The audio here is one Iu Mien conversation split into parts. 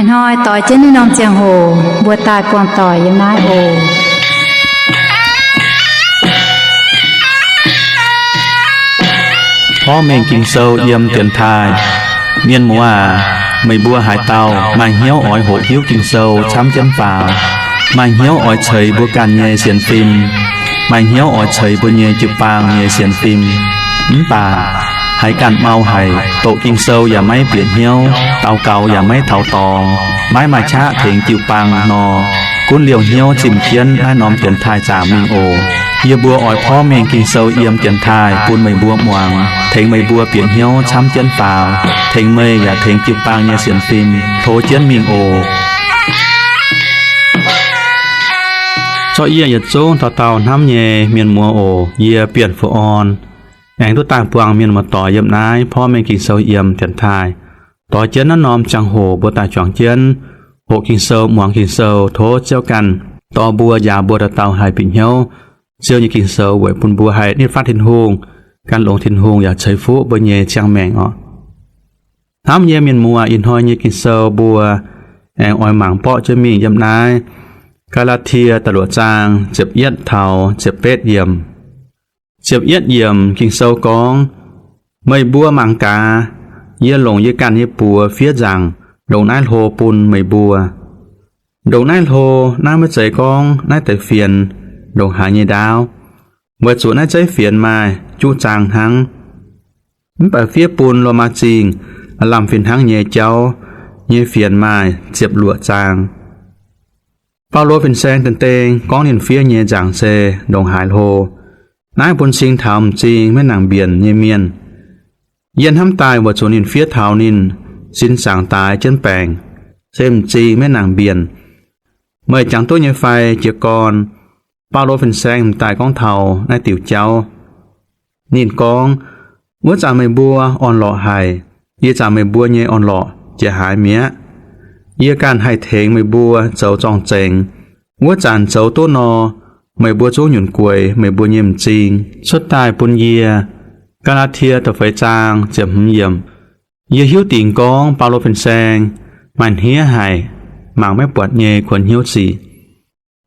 Hnoi doix jienv naaiv norm ziangh hoc mbuo daaih buangh doic yiem naaiv oc. Porv mengh Ging-Sou yiem dienx taaih. Mienh muoz aac, meih mbuo haaix dauh maaih hnyouv oix hoqc hiuv Ging-Sou camv jienv faaux, maaih hnyouv oix ceix mbuo ganh nyei sienx fim, maaih hnyouv oix ceix mbuo nyei jiu-baang nyei sienx fim, mv baac haiz ganh mau haic, doqc Ging-Sou yaac maiv bieqc hnyouv, daux gaux yaac maiv taux dorngx, maiv maaih qaqv tengx jiu-baang nor, gunv liouh hnyouv zimh jienv naaiv norm dienx taaih zaangc mingh oc. Yie mbuo oix porv mengh Ging-Sou yiem dienx taaih bun meih mbuo muangx, tengx meih mbuo bieqc hnyouv camv jienv faaux, tengx meih yaac tengx jiu-baang nyei sienx fim hlo jienv mingh oc. Zorqv yie yietc zungv dauh dauh hnamv nyei mienh muoz oc, yie Bienh Fu'orn aengx duqv daaih buangh mienh muoz-doic yiem naaiv porv mengh Ging-Sou yiem dienx taaih. Doix jienv naaiv norm ziangh hoc mbuo daaih juangc jienv hoqc Ging-Sou, muangx Ging-Sou, tov Ziouv ganh dorh mbuo, njaaux mbuo dauh dauh haih bieqc hnyouv Ziouv nyei Ging-Sou weic bun mbuo haih nitv fatv Tin-Hungh, gan longx Tin-Hungh yaac ceix fuqv mbuo nyei ziangh maengc oc. Hnamv nyei mienh muoz, ih hnoi nyei Ging-Sou mbuo aengx oix mangc borqv jienv mingh yiem naaiv Gaa^laa^tie da'luoqc zaang ziepc yietv taux ziepc betv yiemc. Ziepc yietv yiemc Ging-Sou gorngv, meih mbuo mangc gaax, yie longc yie ganh nyei buoz fiev nzaangc ndongc naaiv hlo bun meih mbuo. Ndongc naaiv hlo naaiv maiv zeiz gorngv naaiv deix fienx ndongc haaix nyei ndaauv, weic zuqc naaiv zeiv fienx maaih juqv zaang hnangv. Mv baac fiev bun Lomaa Zingh aav lamh fih hnangv nyei jauv nyei fienx maaih ziepc luoqc zaang. Baulo fin-saeng daaih dengh gorngv ninh fiev nyei nzaangc se ndongc haaix hlo. Naaiv bun cing taux m'zing maiv nangc mbienc nyei mienh. Yie hnamv daaih weic zuqc ninh fiev taux ninh sin zaangc daaix jienv baengc, se m'zing maiv nangc mbienc. Meih jangx duqv nyei fai jiez gorn? Baulo fin-saeng m'daaih gorngv taux naaiv diuc jauv. Ninh gorngv, wuov zanc meih mbuo orn-lorqc haic, yie zanc meih mbuo nyei orn-lorqc jiex haaix mi'aqv. Yie ganh haih tengx meih mbuo zoux zorng-zengx. Wuov zanc zoux duqv nor, meih mbuo zungv nyunc gueix meih mbuo nyei m'zing cuotv daaih bun yie. Gaa^laa^tie da'feix zaang ziepc hmz yiemc. Yie hiuv dingc gorngv Baulo fin-saeng maaih hniev haic, mangc maiv buatc nyei kuonx hnyouv sic.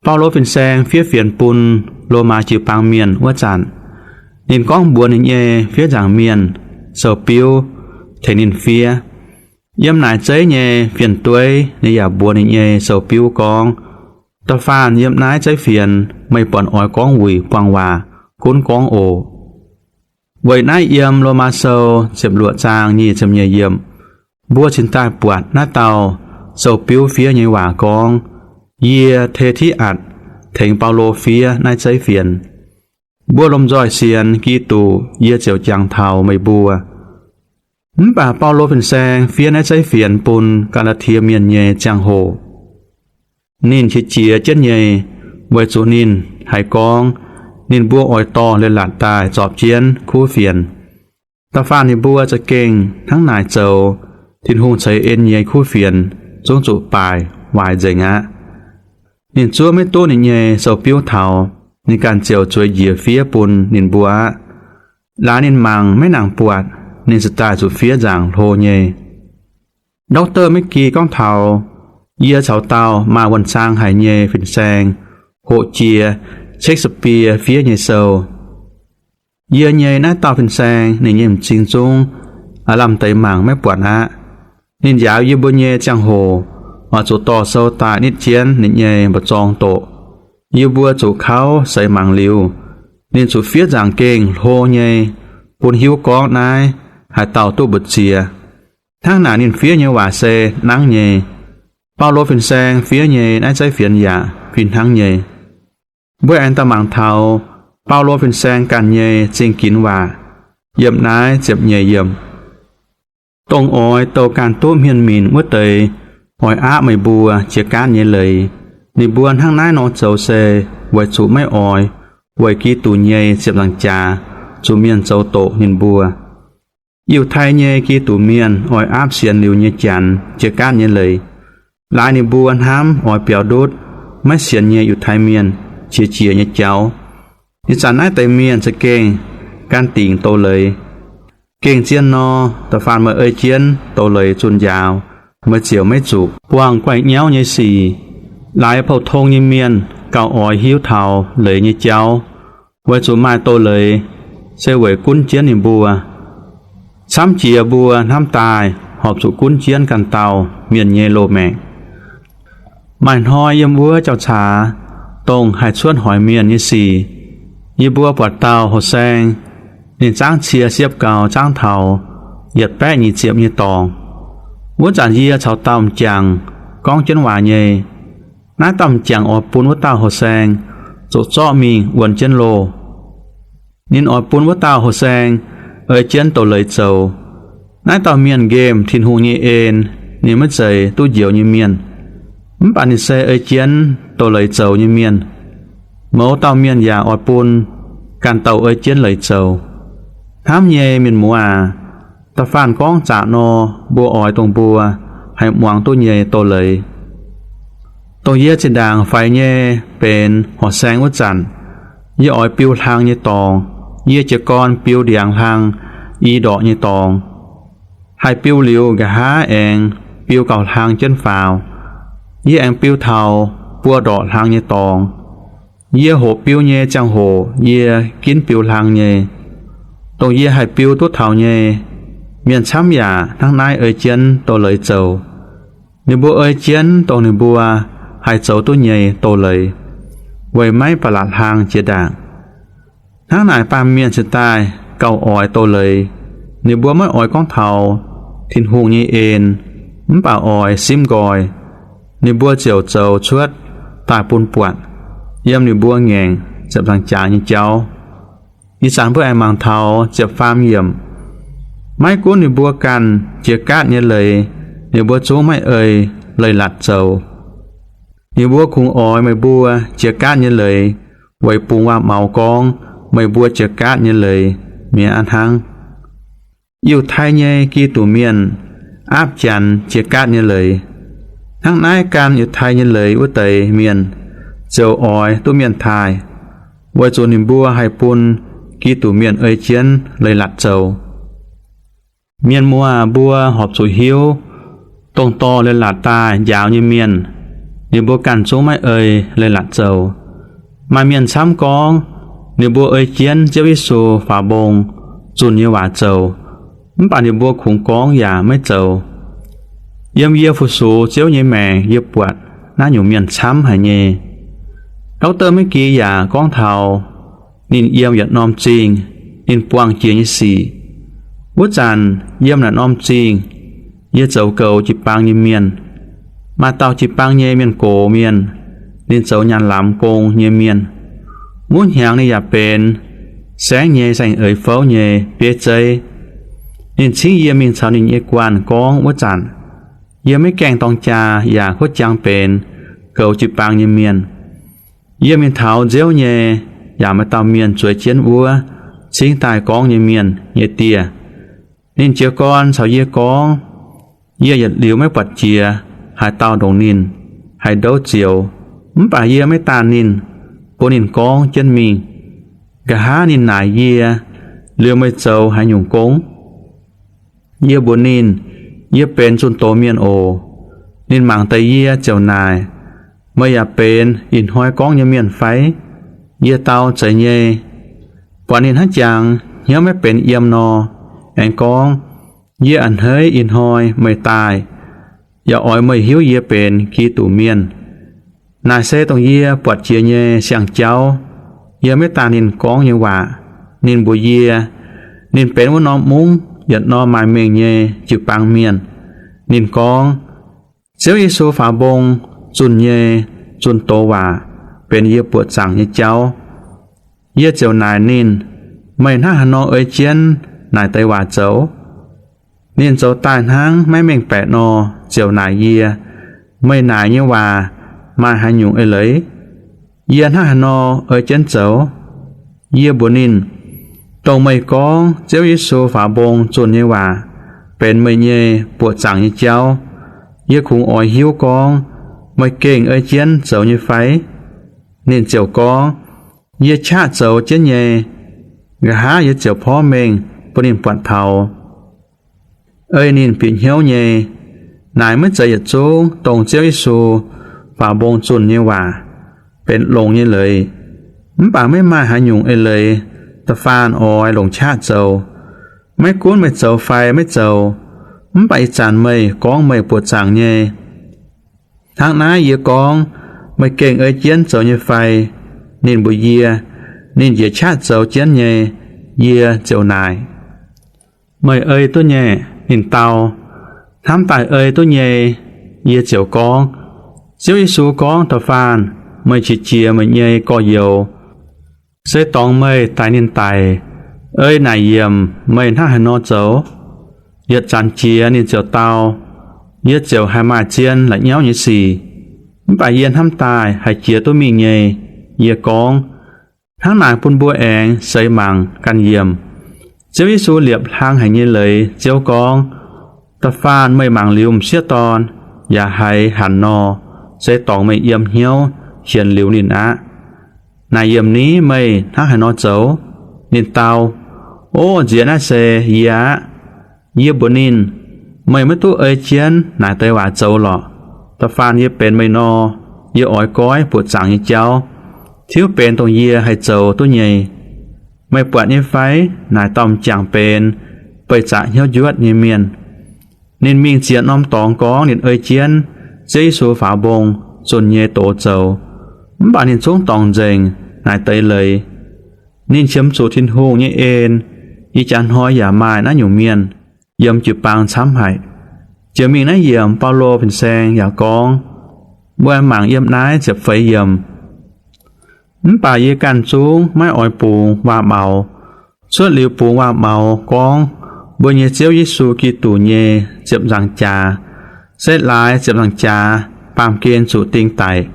Baulo fin-saeng fiev fienx bun Lomaa jiu-baang mienh wuov zanc, ninh gorngv mbuox ninh nyei fiev nzaangc mienh sou-biuv tengx ninh fiev. Yiem naaic zeiv nyei fienx-dueiv ninh yaac mbuox ninh nyei sou-biuv gorngv, da'faanh yiem naaiv zeiv fienx meih buatc oix gorngv wuic buangh waac gunv gorngv oc. Weic naaiv yiem Lomaa Sou ziepc luoqc zaang nyic ziepc nyeic yiemc, mbuo cingx daaih buatc naaiv dauh sou-biuv fiev nyei waac gorngv, yie, Te^ti^atc, tengx Baulo fiev naaiv zeiv fienx. Mbuo lomh nzoih sienx Giduc, yie ziouc jangx taux meih mbuo. Mv baac Baulo fin-saeng fiev naaiv zeiv fienx bun Gaa^laa^tie Mienh nyei ziangh hoc, ninh qiex jiez jienv nyei, weic zuqc ninh haiz gorngv ninh mbuo oix dorh leiz-latc daaih zorpc jienv kuv fienx. Da'faanh ninh mbuo za'gengh hnangv naaic zoux, Tin-Hungh ceix en nyei kuv fienx zungv zuqc baaic waaic nzengc aqv. Ninh zuov maiv duqv ninh nyei sou-biuv taux, ninh ganh ziouc zueiz njiec fiev bun ninh mbuo aqv. Laaix ninh mangc maiv nangc buatc, ninh ziouc daaih zuqc fiev nzaangc hlo nyei. Doctor Meiv Gi gorngv taux, yie caux dauh maaih wuonh zaang haic nyei fin-saeng hoqc jiex Shakespeare fiev nyei sou. Yie nyei naaiv dauh fin-saeng ninh nyei m'zing zungv aav lamh deix mangc maiv buatc aqv. Ninh njaaux yie mbuo nyei ziangh hoc oix zuqc dorh sou daaih nitv jienv ninh nyei mba'zorng doqc. Yie mbuo zuqc kauv seix mangc liuz, ninh zuqc fiev nzaangc gengh hlo nyei, bun hiuv gorngv naaiv haaix dauh duqv mbu'ziex. Hnangv naaic ninh fiev nyei waac se nangv nyei. Baulo fin-saeng fiev nyei naaiv zeiv fienx yaac fih hnangv nyei. Mbuo aengx daaih mangc taux Baulo fin-saeng ganh nyei zingh ginx waac yiem naaiv ziepc nyeic yiemc. Dongh oix douh ganh duqv hmien minc wuov deix oix aapv meih mbuo jiex gaatv nyei leiz. Ninh mbuo hnangv naaiv nor zoux se weic zuqc maiv oix weic Giduc nyei ziepc nzaangc jaax zuqc mienh zoux doqc ninh mbuo. Yiutai nyei Giduc Mienh oix aapv sienx liuz nyei Janx jiex gaatv nyei leiz. Laaix ninh mbuo hnamv oix biaux ndutv maiv sienx nyei Yiutai Mienh qiex jiez nyei jauv. Ih zanc naaiv deix mienh za'gengh gan dingc doz-leiz. Gengh zien nor, da'faanh meih ei jienv doz-leiz zunh njaaux, meih ziouc maiv zuqc buangh guaih nyauv nyei sic. Laaix pou-tong nyei mienh gauh oix hiuv taux leiz nyei jauv, weic zuqc maaih doz-leiz se weic gunv jienv ninh mbuo, camv jiex mbuo hnamv daaih horpc zuqc gunv jienv ganh dauh mienh nyei loz-maengc. Maaih hnoi yiem wuov jauv-caax, dongh haih cuotv hoic mienh nyei sic, yie mbuo buatc dauh houh saeng, ninh zangv cie siepv gaux zangv taux yietc baeqv nyic ziepc nyei dorngx. Wuov zanc yie caux dauh m'jangc gorngv jienv waac nyei. Naaiv dauh m'jangc oix bun wuov dauh houh saeng zuqc zorqv mingh wuonx jienv loh. Ninh oix bun wuov dauh houh saeng ei jienv doz-leiz zoux. Naaiv dauh mienh nqemh Tin-Hungh nyei en, ninh maiv zeiz duqv njoux nyei mienh, mv baac ninh se ei jienv doz-leiz zoux nyei mienh. Mouz dauh mienh yaac oix bun ganh douh ei jienv leiz zoux. Hnamv nyei mienh muoz aac, da'faanh gorngv zaqc nor, mbuo oix dongh mbuo haih muangx duqv nyei doz-leiz. Dongh yie zinh ndaangc faix nyei benx horqc saeng wuov zanc, yie oix biu hlang nyei dorngx. Yie jiez gorn biu ndiangx hlang i ndorqc nyei dorngx. Haih biu liuz nqa'haav aengx biu gauh hlang jienv faaux. Yie aengx biu taux buo ndorqc hlang nyei dorngx. Yie hoqc biu nyei ziangh hoc yie ginv biu hlang nyei. Dongh yie haih biu duqv taux nyei, mienh camv yaac hnangv naaiv ei jienv doz-leiz zoux. Ninh mbuo ei jienv dongh ninh mbuo haih zoux duqv nyei doz-leiz, weic maiv ba'laqc hlang jiex ndaangc. Hnangv naaic baamh mienh cingx daaih gauh oix doz-leiz. Ninh mbuo maiv oix gorngv taux Tin-Hungh nyei en, mv baac oix simv nqoi. Ninh mbuo ziouc zoux cuotv daaih bun buatc yiem ninh mbuo ngaengc ziepc nzaangc jaax nyei jauv. Ih zanc mbuo aengx mangc taux ziepc faam yiemc. Maiv gunv ninh mbuo ganh jiex gaatv nyei leiz, ninh mbuo zungv maiv ei leiz-latc zoux. Ninh mbuo kungx oix meih mbuo jiex gaatv nyei leiz weic bungx waac-maux gorngv meih mbuo jiex gaatv nyei leiz mi'aqv hnangv. Yiutai nyei Giduc Mienh aapv Janx jiex gaatv nyei leiz. Hnangv naaiv gan Yiutai nyei leiz wuov deix mienh ziouc oix duqv mienh taaih, weic zuqc ninh mbuo haih bun Giduc Mienh ei jienv leiz-latc zoux. Mienh muoz aac, mbuo horpc zuqc hiuv, dongh dorh leiz-latc daaih njaaux nyei mienh, ninh mbuo ganh zungv maiv ei leiz-latc zoux. Maaih mienh camv gorngv ninh mbuo ei jienv Ziouv Yesu faaux mbong zunh nyei waac zoux, mv baac ninh mbuo kungx gorngv yaac maiv zoux. Yiem yie fu-sux Ziouv nyei maengc yie buatc naaiv nyungc mienh camv haic nyei. Doctor Maiv Gix yaac gorngv taux ninh yiem yietc norm zingh, ninh buangh jiex nyei sic. Wuov zanc yiem naaic norm zingh, yie zoux goux jiu-baang nyei mienh. Maaih dauh jiu-baang nyei mienh gox mienh, ninh zoux nyaanh lamz gong nyei mienh. Wuov hnyangx ninh yaac benx saengv nyei saeng-eix fouv nyei bieiv zeiv. Ninh cingv yie mingh caux ninh nyei guanh gorngv wuov zanc, yie maiv gaengh dorng jaa yaac kuv jangx benx goux jiu-baang nyei mienh. Yie mingh taux nziouv nyei, yaac maaih dauh mienh zueiz jienv wuov cingv daaih gorngv nyei mienh nyei dieh. Ninh jiez gorn caux yie gorngv, yie yietc liuz maiv buatc jiex haaix dauh ndongc ninh haih ndouv zioux, mv baac yie maiv daanh ninh, bun ninh gorngv jienv mingh. Nqa'haav ninh naaic yie, Liuz meih zoux haaix nyungc gong? Yie mbuox ninh, Yie benx zunh doz mienh oc. Ninh mangc deix yie ziouc naaic, Meih yaac benx ih hnoi gorngv nyei mienh fai? Yie dau, Zeiz nyei. Buatc ninh hnangv jangx hnyouv maiv benx yiem nor, aengx gorngv, Yie a'hneiv ih hnoi meih daaih, yaac oix meih hiuv yie benx Giduc Mienh. Naaic se dongh yie buatc jiex nyei siang-jauv. Yie maiv daanh ninh gorngv nyei waac. Ninh mbuox yie, ninh benx wuov norm mungv yietc norm maaih mengh nyei jiu-baang mienh. Ninh gorngv, Ziouv Yesu faaux mbong zunh nyei zunh doz waac benx yie buoqc zaangc nyei jauv. Yie ziouc naaic ninh, Meih hnangv haaix nor ei jienv naaic deix waac zoux? Ninh zoux daaih hnangv maiv mengh baeqc nor, ziouc naaic yie, Meih naaic nyei waac maaih haaix nyungc eix leiz? Yie hnangv haaix nor ei jienv zoux? Yie mbuox ninh, Dongh meih gorngv Ziouv Yesu faaux mbong zunh nyei waac benx meih nyei buoqc zaangc nyei jauv, yie kungx oix hiuv gorngv meih gengh ei jienv zoux nyei fai? Ninh ziouc gorngv, Yie qaqv zoux jienv nyei. Nqa'haav yie ziouc porv mengh bun ninh buatc taux. Ei ninh bieqc hnyouv nyei, Naaic maiv zeiz yietc zungv dongh Ziouv Yesu faaux mbong zunh nyei waac benx longx nyei leiz. Mv baac maiv maaih haaix nyungc eix leiz da'faanh oix longc qaqv zoux. Maiv gunv meih zoux fai maiv zoux, mv baac ih zanc meih gorngv meih buoqc zaangc nyei. Hnangv naaiv yie gorngv, meih gengh ei jienv zoux nyei fai? Ninh mbuox yie, ninh njiec qaqv zoux jienv nyei. Yie ziouc naaic, meih ei duqv nyei? Ninh dau, hnamv daaih ei duqv nyei. Yie ziouc gorngv, Ziouv Yesu gorngv da'faanh, meih qiex jiez meih nyei gorx-youz, se dorngx meih daix ninh daic, ei naaic yiemc meih hnangv haaix nor zoux? Yietc zanc jiex ninh ziouc dau. Yie ziouc haih maaih zien la'nyauv nyei sic, mv baac yie hnamv daaih haih jiex duqv mingh nyei. Yie gorngv, hnangv naaic bun mbuo aengx seix mangc ganh yiemc. Ziouv Yesu liepc hlang haic nyei leiz ziouv gorngv, da'faanh meih mangc liuz m'sieqv dorn yaac haiz hanc nor, se dorngx meih yiem hnyouv hienx liuz ninh aqv. Naaic yiemc ni meih hnangv haaix nor zoux? Ninh dau, o, nziex naaiv se yie aqv. Yie mbuox ninh, meih maiv duqv ei jienv naaic deix waac zoux lorqc. Da'faanh yie benx meih nor, yie oix goiv buoqc zaangc nyei jauv, tiuv benx dongh yie haih zoux duqv nyei. Meih buatc nyei fai? Naaic dauh m'jangc benx beih zaqc hnyouv njuotv nyei mienh. Ninh mingh ziex norm dorngx gorngv ninh ei jienv Ziouv Yesu faaux mbong zunh nyei doz zoux, mv baac ninh zungv dorngc nzengc naaic deix leiz. Ninh qiemx zuqc Tin-Hungh nyei en, ih jaax hnoi yaac maaih naaiv nyungc mienh yiem jiu-baang camv haic. Jiex mingh naaiv yiemc Baulo fin-saeng yaac gorngv, mbuo mangc yiem naaiv ziepc feix yiemc. Mv baac yie ganh zungv maiv oix bungx waac-maux. Cuotv liuz bungx waac-maux gorngv mbuo nyei Ziouv Yesu Giduc nyei ziepc nzaangc jaax, se laaix ziepc nzaangc jaax baamh gen zuqc ding daic.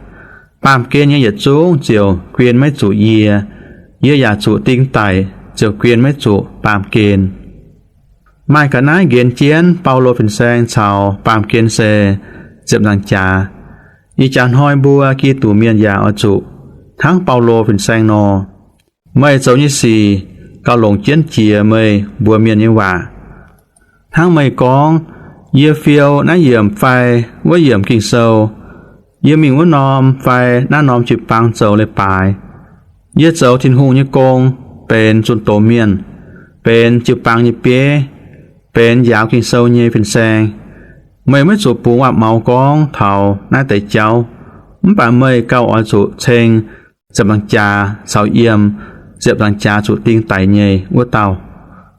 Baamh gen nyei yietc zungv ziouc guen maiv zuqc yie. Yie yaac zuqc ding daic ziouc guen maiv zuqc baamh gen. Maaih ga'naaiv nqenx jienv Baulo fin-saeng caux baamh gen se ziepc nzaangc jaax. Ih jaax hnoi mbuo Giduc mienh yaac oix zuqc hnangv Baulo fin-saeng nor. Meih zoux nyei sic gauh longc jienv jiex meih mbuox mienh nyei waac. Hnangv meih gorngv, yie fiou naaiv yiemc fai wuov yiemc Ging-Sou, yie mingh wuov norm fai naaiv norm jiu-baang zoux leiz-baaix, yie zoux Tin-Hungh nyei gong, benx zunh doz mienh, benx jiu-baang nyei bieiv, benx njaaux Ging-Sou nyei fin-saeng. Meih maiv zuqc bungx waac-maux gorngv taux naaiv deix jauv, mv baac meih gauh oix zuqc ceng ziepc nzaangc jaax caux yiem ziepc nzaangc jaax zuqc ding daic nyei wuov dauh,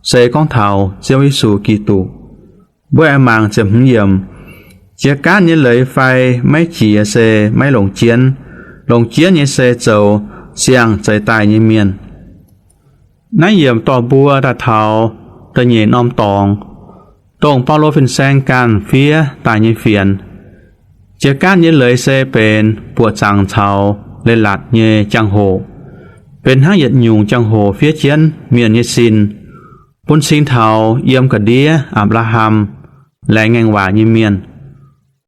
se gorngv taux Ziouv Yesu Giduc. Mbuo aengx mangc ziepc hmz yiemc. Jiex gaatv nyei leiz fai maiv jiex se maiv longc jienv. Longc jienv nyei se zoux siang-zeix daaih nyei mienh. Naaiv yiemc dorh mbuo daaih taux da'nyeic norm dorngx, dongh Baulo fin-saeng ganh fiev daaih nyei fienx. Jiex gaatv nyei leiz se benx buoqc zaangc caux leiz-latc nyei jangx-hoc, benx hnangv yietc nyungc jangx-hoc fiev jienv mienh nyei sin, bun cing taux yiem ga'ndiev Apc^laa^ham laengz ngaengc waac nyei mienh.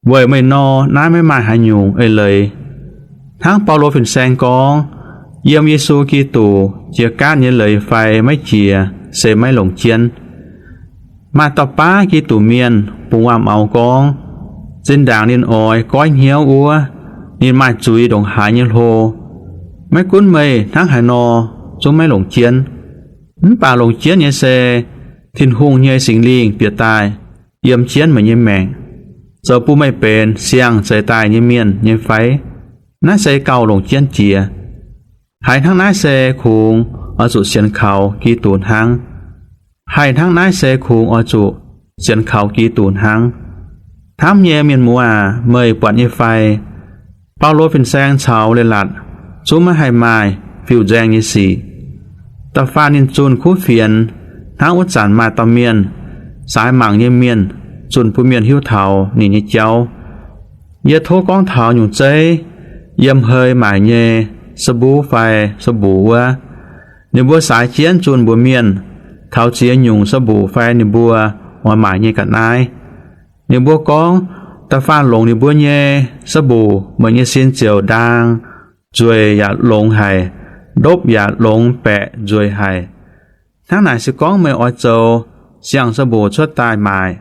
Weic meih nor, naaiv maiv maaih haaix nyungc eix leiz. Hnangv Baulo fin-saeng gorngv, yiem Yesu Giduc jiex gaatv nyei leiz fai maiv jiex se maiv longc jienv. Maaih dauh baav Giduc mienh bungx waac-maux gorngv, zinh ndaangc ninh oix goiv hnyouv wuov, ninh maaih zuiz ndongc haaix nyei hlo, maiv gunv meih hnangv haaix nor, zungv maiv longc jienv. Mv baac longc jienv nyei se Tin-Hungh nyei Singx Lingh bieqc daaih yiem jienv meih nyei maengc, zoux bun meih benx siang-zeix daaih nyei mienh nyei fai? Naaiv se gauh longc jienv jiex. Haiz hnangv naaiv se kungx oix zuqc sienx kaux Giduc hnangv. Haih hnangv naaiv se kungx oix zuqc sienx kaux Giduc hnangv. Hnamv nyei mienh muoz aac, meih buatc nyei fai? Baulo fin-saeng caux leiz-latc zungv maiv haih maaih fiuv-nzaeng nyei sic. Da'faanh ninh zunh kuv fienx, hnangv wuov zanc maaih dauh mienh, saaix mangc nyei mienh, zunh bun mienh hiuv taux ninh nyei jauv. Yie tov gorngv taux nyungc zeiv yiem hei maaic nyei sa mbuv fai sa mbuc wuov. Ninh mbuo saaix jienv zunh mbuox mienh, taux ziex nyungc sa mbuc fai ninh mbuo oix maaic nyei ga'naaiv. Ninh mbuo gorngv, da'faanh longc ninh mbuo nyei sa mbuc, meih nyei sin ziouc ndaang nzueic yaac longx haic, ndopv yaac longx baeqc nzueic haic. Hnangv naaic se gorngv meih oix zoux siang-sa mbuc cuotv daaih maaic,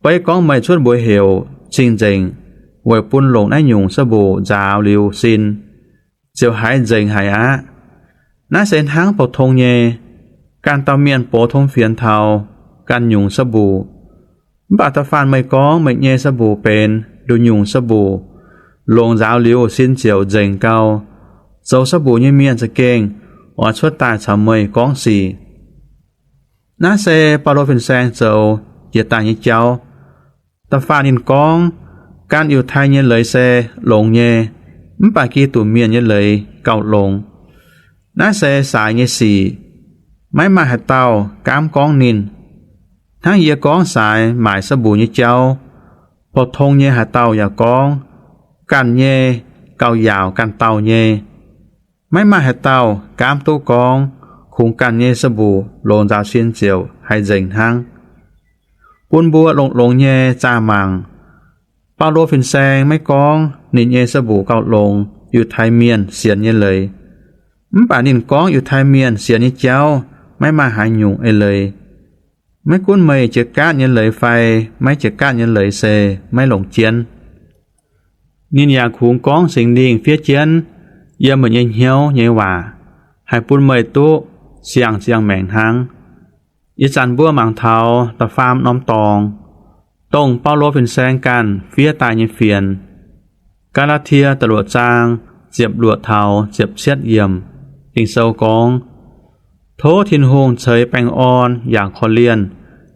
Beiv gorngv meih cuotv mbuox heuc cing-nzengc weic bun longc naaiv nyungc sav mbuc nzaaux liuz sin, ziouc haiz nzengc haic aqv. Naaiv se hnangv pou-tong nyei. Ganh dauh mienh box tong fienx taux ganh nyungc sav mbuc, mv baac da'faanh meih gorngv meih nyei sav mbuc benx nduqc nyungc sav mbuc, longc nzaaux liuz sin ziouc nzengc gau, zoux sav mbuc nyei mienh za'gengh oix cuotv daaih caux meih gorngv sic. Naaiv se Baulo fin-saeng zoux jiex daaih nyei jauv. Da'faanh ninh gorngv, gan Yiutai nyei leiz se longx nyei, mv baac Giduc mienh nyei leiz gauh longx. Naaiv se saaix nyei sic, maiv maaih haaix dauh gaamv gorngv ninh. Hnangv yie gorngv saaix maaic sav mbuc nyei jauv, pou-tong nyei haaix dauh yaac gorngv, ganh nyei gauh yaauc ganh dauh nyei. Maiv maaih haaix dauh gaamv duqv gorngv kungx ganh nyei sav mbuc longc nzaaux sin ziouc haih nzengc hnangv. Bun mbuo longx-longx nyei zaah mangc, Baulo fin-saeng maiv gorngv ninh nyei sav mbuc gauh longx Yiutai mienh sienx nyei leiz. Mv baac ninh gorngv Yiutai mienh sienx nyei jauv maiv maaih haaix nyungc eix leiz. Maiv gunv meih jiex gaatv nyei leiz fai maiv jiex gaatv nyei leiz se maiv longc jienv. Ninh yaac kungx gorngv Singx Lingh fiev jienv yiem meih nyei hnyouv nyei waac, haih bun meih duqv siang-ziangh maengc hnangv. Ih zanc mbuo mangc taux da'faam norm dorngx, dongh Baulo fin-saeng ganh fiev daaih nyei fienx. Gaa^laa^tie da'luoqc zaang ziepc luoqc taux ziepc cietv yiemc, Ging-Sou gorngv, tov Tin-Hungh ceix baengh orn yaac korv-lienh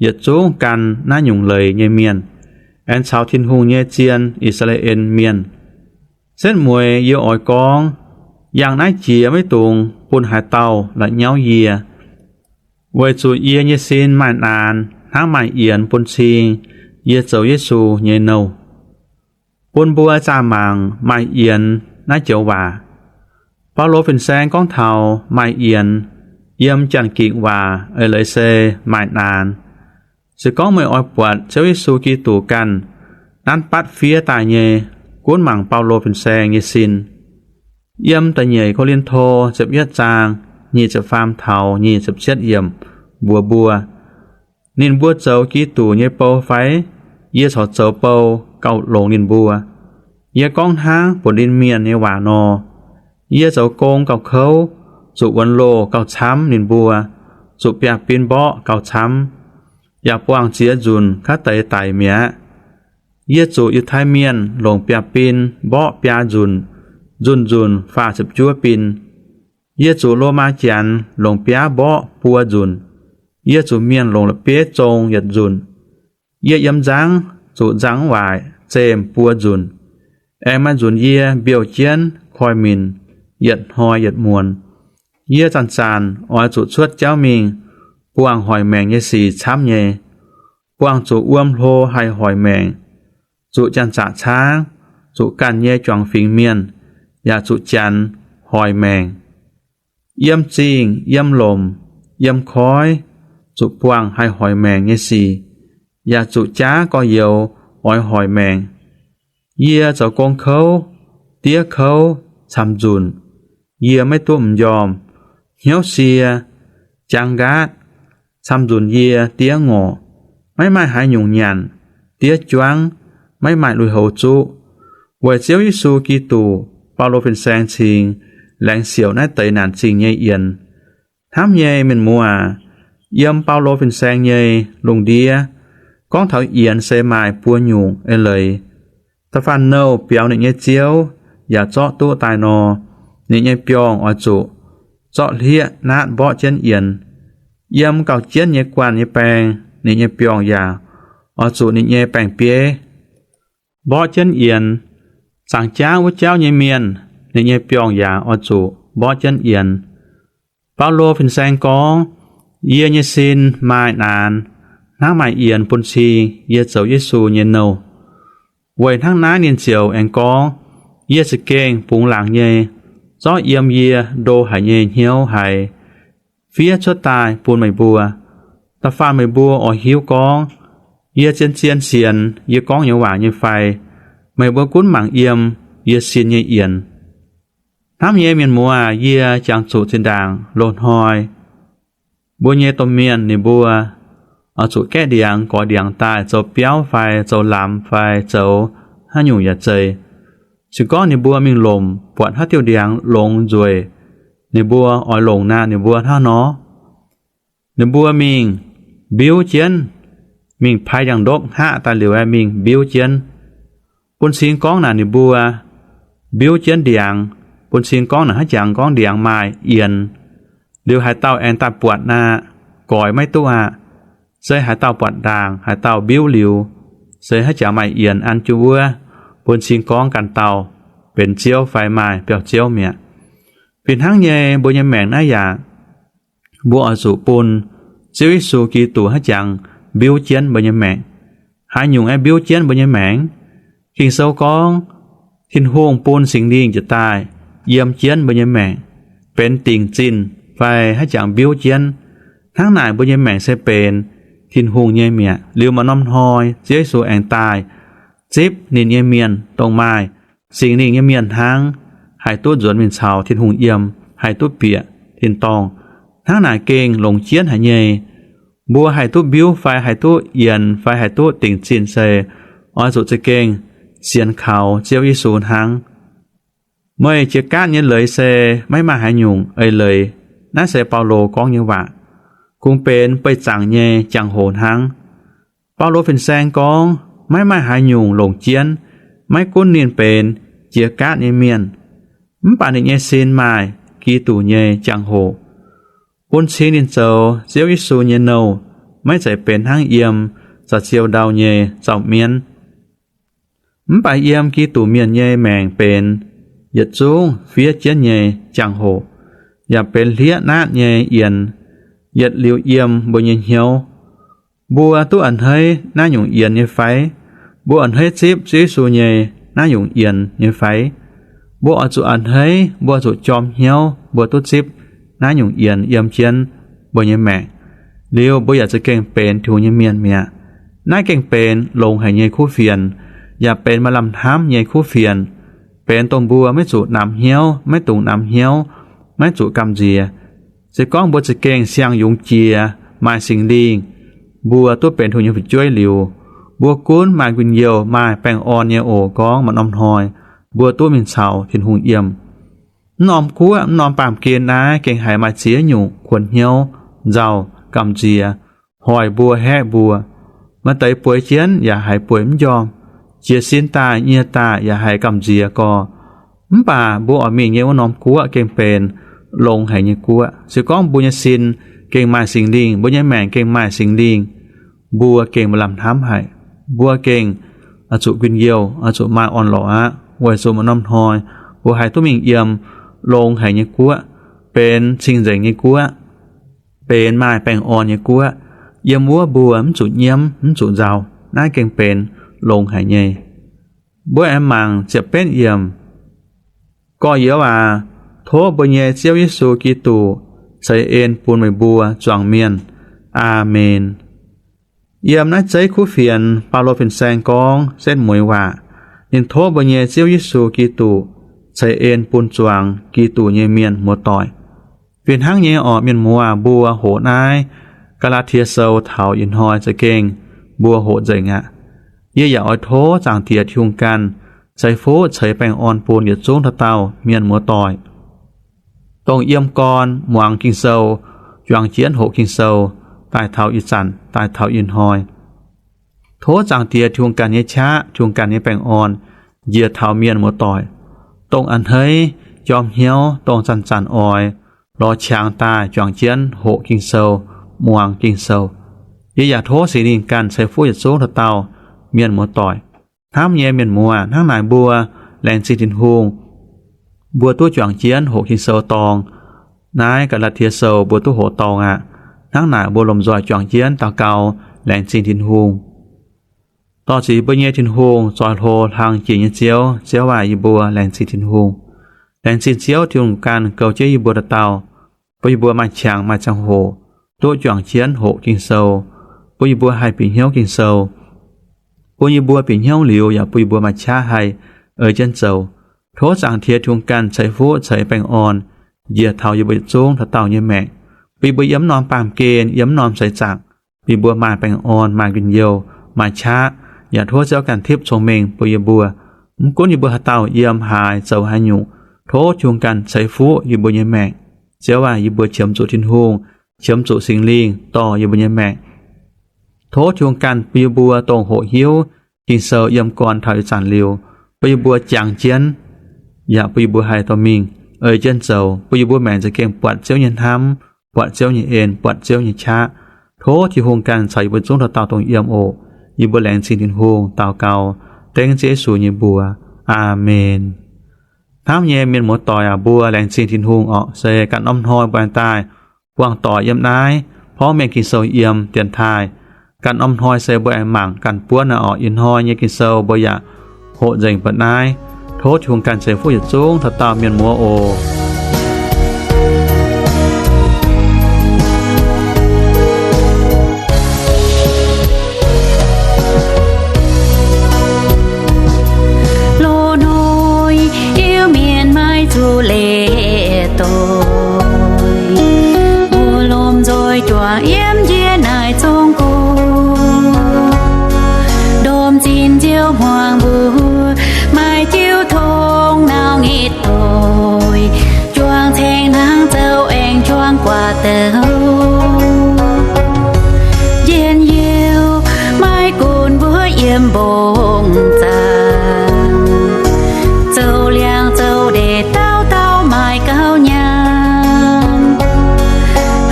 yietc zungv gan naaiv nyungc leiz nyei mienh, aengx caux Tin-Hungh nyei zien I^saa^laa^en Mienh. Setv mueiz yie oix gorngv, yangh naaiv jiex maiv dungx bun haaix dauh la'nyauv yie, weic zuqc yie nyei sin maaih naanx hnangv maaih yienx bun cing yie zoux Yesu nyei nouh. Bun mbuo zaah mangc maaih yienx naaiv joux waac. Baulo fin-saeng gorngv taux maaih yienx yiem Janx-Ging waac eix leiz se maaih naanx. Se gorngv meih oix buatc Ziouv Yesu Giduc ganh nanv batv fiev daaih nyei, gunv mangc Baulo fin-saeng nyei sin. Yiem da'nyeic Ko^lin^to ziepc yietv zaang nyic ziepc faam taux nyic ziepc cietv yiemc mbuox mbuo, ninh mbuo zoux Giduc nyei bou fai? Yie corc zoux bou gauh longx ninh mbuo. Yie gorngv hnangv buonv-in mienh nyei waac nor, yie zoux gong gauh kouv, zuqc wuonx loh gauh camv ninh mbuo, zuqc biaav-bin mborqv gauh camv, yaac buangh ziex nzunc kaav deix daic mi'aqv. Yie zuqc Yiutai Mienh longc biaav-bin mborqv biaa nzunc, nzunc-nzunc faah ziepc juov bin. Yie zuqc Lomaa Janx longc biaav mborqv buo nzunc. Yie zuqc mienh longc la'bieiv zong yietc nzunc. Yie yiem nzangv zuqc nzangv waaic zemh buo nzunc. Aengx maaih nzunc yie mbiouh jienv koiv-minc yietc hnoi yietc muonz. Yie zanc-zanc oix zuqc cuotv jauv mingh buangh hoic maengc nyei sic camv nyei, buangh zuqc wuom hlo haih hoic maengc, zuqc janx-zaqc caangv, zuqc ganh nyei juangc fingx mienh, yaac zuqc janx hoic maengc. Yiem zingh, yiem lomc, yiem koiv, zuqc buangh haih hoic maengc nyei sic, yaac zuqc jaav gorx-youz oix hoic maengc. Yie zoux gong kouv, diev kouv, camv-nzunc, yie maiv duqv m'njormh, hnyouv sie, jaang nqaatv, camv-nzunc yie diev ngorc, maiv maaih haaix nyungc nyanc, diev juangv, maiv maaih lui-houx zuqv, weic Ziouv Yesu Giduc, Baulo fin-saeng cingx laengz siouc naaiv deix naanc zingh nyei yienx. Hnamv nyei mienh muoz aac, yiem Baulo fin-saeng nyei lungh ndiev, gorngv taux yienx se maaih buo nyungc eix leiz. Da'faanh nouh biaux ninh nyei ziouv yaac zorqv duqv daaih nor, ninh nyei biorngh oix zuqc zorqv hlieqv naatv mborqv jienv yienx. Yiem gauh jienv nyei guanh nyei baeng, ninh nyei biorngh yaac oix zuqc ninh nyei baeng-bieiv mborqv jienv yienx. Zaangc jaav wuov jauv nyei mienh, ninh nyei biorngh yaac oix zuqc mborqv jienv yienx. Baulo fin-saeng gorngv, yie nyei sin maaih naanx hnangv maaih yienx bun cing yie zoux Yesu nyei nouh. Weic hnangv naaiv ninh ziouc aengx gorngv, yie za'gengh bungx laangc nyei, zorqv yiem yie ndo haic nyei hnyouv haiz fiev cuotv daaih bun meih mbuo. Da'faanh meih mbuo oix hiuv gorngv yie zien-zien sienx yie gorngv nyei waac nyei fai, meih mbuo gunv mangc yiem yie sin nyei yienx. Hnamv nyei mienh muoz aac, yie jangx zuqc zinh ndaangc loz-hnoi mbuo nyei domh mienh ninh mbuo oix zuqc gaeqv ndiangx, goix ndiangx daaih zoux biauv fai zoux lamz fai zoux haaix nyungc yaac zeiz. Se gorngv ninh mbuo mingh lomc buatc haaix diuh ndiangx longx nzueic, ninh mbuo oix longc naaic ninh mbuo hnangv nor, ninh mbuo mingh mbiuv jienv, mingh pai ndiangx-ndopv hngaqv daaih liuz aeqv, mingh mbiuv jienv. Bun cing gorngv naaic ninh mbuo mbiuv jienv ndiangx, bun cing gorngv naaic haaix jangx gorngv ndiangx maaih yienx. Liuz haaix dauh aengx daaih buatc naaic, goix maiv duqv aqv. Se haaix dauh buatc ndaangc, haaix dauh mbiuv liuz, se haaix jangx maaih yienx an jienv wuov, bun cing gorngv ganh dauh benx ziouv fai maaih biauv-ziouv mi'aqv. Fih hnangv nyei mbuo nyei maengc naaiv yaac, mbuo oix zuqc bun Ziouv Yesu Giduc haaix jangx mbiuv jienv mbuo nyei maengc. Haaix nyungc aeqv, mbiuv jienv mbuo nyei maengc? Ging-Sou gorngv, Tin-Hungh bun Singx Lingh njiec daaih yiem jienv mbuo nyei maengc, benx dingc zinh fai haaix jangx mbiuv jienv. Hnangv naaic mbuo nyei maengc se benx Tin-Hungh nyei mi'aqv. Liuz maaih norm hnoi Ziouv Yesu aengx daaih zipv ninh nyei mienh, dongh maaih Singx Lingh nyei mienh hnangv, haih duqv nzuonx mingh caux Tin-Hungh yiem, haih duqv bieqc tin-dorngh. Hnangv naaic gengh longx jienv haic nyei. Mbuo haih duqv mbiuv fai haih duqv yienx fai haih duqv dingc zinh se oix zuqc za'gengh sienx kaux Ziouv Yesu hnangv. Meih jiex gaatv nyei leiz se maiv maaih haaix nyungc eix leiz. Naaiv se Baulo gorngv nyei waac. Kungx benx beih zaangc nyei jangx-hoc hnangv. Baulo fin-saeng gorngv, maiv maaih haaix nyungc longc jienv, maiv gunv ninh benx jiex gaatv nyei mienh, mv baac ninh nyei sin maaih Giduc nyei jangx-hoc, bun cing ninh zoux Ziouv Yesu nyei nouh, maiv zeiz benx hnangv yiem za'ziou ndau nyei zaux-mienv. Mv baac yiem Giduc mienh nyei maengc benx yietc zungv fiev jienv nyei jangx-hoc, yaac benx hlieqv naatv nyei yienx, yietc liuz yiem mbuo nyei hnyouv. Mbuo duqv a'hneiv naaiv nyungc yienx nyei fai? Mbuo a'hneiv zipv Ziouv Yesu nyei naaiv nyungc yienx nyei fai? Mbuo oix zuqc a'hneiv, mbuo oix zuqc jorm hnyouv, mbuo duqv zipv naaiv nyungc yienx yiem jienv mbuo nyei maengc. Liuz mbuo yaac za'gengh benx Tin-Hungh nyei mienh mi'aqv. Naaiv gengh benx longx haic nyei kuv fienx, yaac benx maaih lamh hnamv nyei kuv fienx, benx dongh mbuo maiv zuqc namx hnyouv, maiv dungx namx hnyouv, maiv zuqc gamh nziex. Se gorngv mbuo za'gengh siang-yungz jiex, maaih Singx Lingh, mbuo duqv benx Tin-Hungh nyei fu'jueiv liuz, mbuo gunv maaih njien-youh, maaih baengh orn nyei oc. Gorngv maaih norm hnoi mbuo duqv mingh caux Tin-Hungh yiem. Mv norm guoqv, mv norm baamh gen naaiv gengh haiz maaih ziex nyungc kuonx hnyouv, nzauh, gamh nziex, hoic mbuo, haeqv mbuo. Maaih deix bueix jienv yaac haiz bueix mv njormh, jiez sin daaih, nyie daaih yaac haiz gamh nziex gorx. Mv baac mbuo oix mingh nyei wuov norm guoqv gengh benx longx haic nyei guoqv. Se gorngv mbuo nyei sin gengh maaih Singx Lingh, mbuo nyei maengc gengh maaih Singx Lingh, mbuo gengh maaih lamh hnamv haic. Mbuo gengh oix zuqc njien-youh, oix zuqc maaih orn-lorqc aqv, weic zuqc maaih norm hnoi mbuo haih duqv mingh yiem longx haic nyei guoqv, benx cing-nzengc nyei guoqv, benx maaih baengh orn nyei guoqv. Yiem wuov mbuo mv zuqc nyiemv, mv zuqc nzauh. Naaiv gengh benx longx haic nyei. Mbuo aengx mangc ziepc betv yiemc. Gorx-youz aac, tov mbuo nyei Ziouv Yesu Giduc ceix en bun meih mbuo zuangx mienh. Aamen. Yiem naaiv zeiv kuv fienx, Baulo fin-saeng gorngv setv mueiz waac. Ninh tov mbuo nyei Ziouv Yesu Giduc ceix en bun zuangx Giduc nyei mienh muoz-doic. Fih hnangv nyei orqc, mienh muoz, mbuo hoqc naaiv Gaa^laa^tie Sou taux ih hnoi za'gengh mbuo hoqc nzengc aqv. Yie yaac oix tov Zaangc Diex Tin-Hungh ganh ceix fuqv ceix baengh orn bun yietc zungv dauh dauh mienh muoz-doic, dongh yiem gorn muangx Ging-Sou, juangc jienv hoqc Ging-Sou, daaih taux ih zanc, daaih taux ih hnoi. Tov Zaangc Diex Tin-Hungh ganh nyei qaqv, Tin-Hungh ganh nyei baengh orn njiec taux mienh muoz-doic, dongh a'hneiv, jorm hnyouv, dongh zanc-zanc oix lorz qangx daaih juangc jienv hoqc Ging-Sou, muangx Ging-Sou. Yie yaac tov Singx Lingh ganh ceix fuqv yietc zungv dauh dauh mienh muoz-doic. Hnamv nyei mienh muoz, hnangv naaic mbuo laengz zingh Tin-Hungh, mbuo duqv juangc jienv hoqc Ging-Sou dorngx. Naaiv Gaa^laa^tie Sou mbuo duqv hoqc dorngx aqv. Hnangv naaic mbuo lomh nzoih juangc jienv daux gaux laengz zingh Tin-Hungh. Dorh ziux mbuo nyei Tin-Hungh, zoih hlo hlang jiex nyei Ziouv. Ziouv aac, yie mbuo laengz zingh Tin-Hungh. Laengz zingh Ziouv Tin-Hungh ganh goux jienv yie mbuo dauh dauh, bun yie mbuo maaih qangx maaih ziangh hoc duqv juangc jienv hoqc Ging-Sou, bun yie mbuo haih bieqc hnyouv Ging-Sou, bun yie mbuo bieqc hnyouv liuz yaac bun yie mbuo maaih qaqv haih ei jienv zoux. Tov Zaangc Diex Tin-Hungh ganh ceix fuqv ceix baengh orn njiec taux yie mbuo yietc zungv dauh dauh nyei maengc, bun yie mbuo yiem mv norm baamh gen, yiem mv norm seix zaangc, bun yie mbuo maaih baengh orn, maaih njien-youh, maaih qaqv, yaac tov Ziouv ganh tipv cong-mengh bun yie mbuo. Mv gunv yie mbuo haaix dauh yiem haaix zoux haaix nyungc, tov Tin-Hungh ganh ceix fuqv yie mbuo nyei maengc. Ziouv aac, yie mbuo qiemx zuqc Tin-Hungh, qiemx zuqc Singx Lingh dorh yie mbuo nyei maengc. Tov Tin-Hungh ganh bun yie mbuo dongh hoqc hiuv Ging-Sou yiem gorn taux ih zanc liuz, bun yie mbuo jangx jienv, yaac bun yie mbuo haih dorh mingh ei jienv zoux, bun yie mbuo maengc za'gengh buatc Ziouv nyei hnamv, buatc Ziouv nyei en, buatc Ziouv nyei qaqv. Tov Tin-Hungh ganh caux yie mbuo zungv dauh dauh dongh yiem oc. Yie mbuo laengz zingh Tin-Hungh daux gaux dengv Ziouv Yesu nyei mbuox. Aamen. Hnamv nyei mienh muoz-doic aac, mbuo laengz zingh Tin-Hungh orqc, se ganh norm hnoi mbuo aengx daaih buangh doic yiem naaiv porv mengh Ging-Sou yiem dienx taaih. Ganh norm hnoi se mbuo aengx mangc ganh buonv naaiv orqc. Ih hnoi nyei Ging-Sou mbuo yaac hoqc nzengc mbuo naaiv. Tov Tin-Hungh ganh ceix fuqv yietc zungv dauh dauh mienh muoz oc. Loz-hnoi Iu-Mienh maiv zuqc leih doic, mbuo lomh nzoih juangc yiem njiec naaic Zong-Guoqv. Ndomh zinh nziouv hmuangx mbuo maaih jiu tong nauc ngitv doic, juangc caeng hnangv zoux aengx juangc guaax douz. Njien-youh maiv gunv mbuo yiem mbong zaangc, zoux liangx zoux ndeic dauh dauh maaih gauh nyaanh.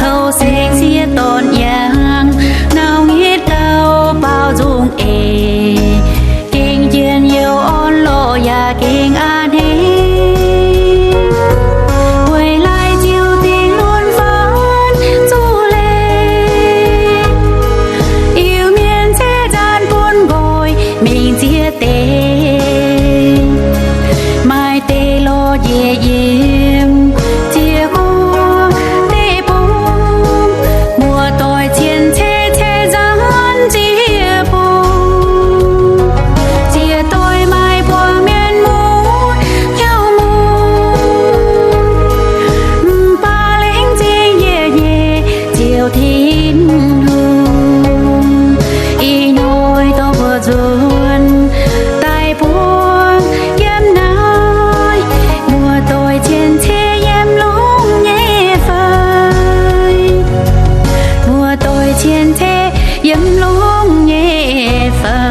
Houh sekv sieqv dorn yangh, nauc ngitv gauh baaux nzung eix, gengh njien-youh orn-lorqc yaac gengh a'hneiv. Weic laaix ziouc dingc lunx faanv zuqc leiz, Iu-Mienh ceix nzaanx bun nqoi mingh ziex deix. Maaih deix lorz njiec yiem ziex guoqv deic-bung, muoz-doic cien-ceqv ceix nzaanx ziex bung. Ziex doic maaih buangh mienh muoz hnyouv mungh, mv baac laengz zingh yie nyei Ziouv Tin-Hungh. Ih hnoi dorh mbuo nzuonx daaih buangh yiem naaiv, muoz-doic cien-ceqv yiem longx nyei fai? Muoz-doic cien-ceqv yiem longx nyei fai?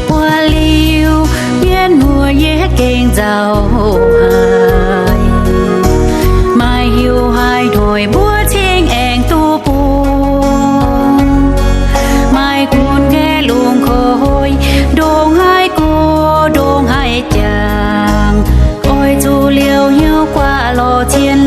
Buo liuz mienh muoz yie gengh nzauh haic, maaih heuc haaix hnoi mbuo cingx aengx duqv bung. Maaih gunv gaeqv lungh koiv, ndongc haaix gox ndongc haaix jangx, oix zuqc liouh hnyouv guaax lorz cien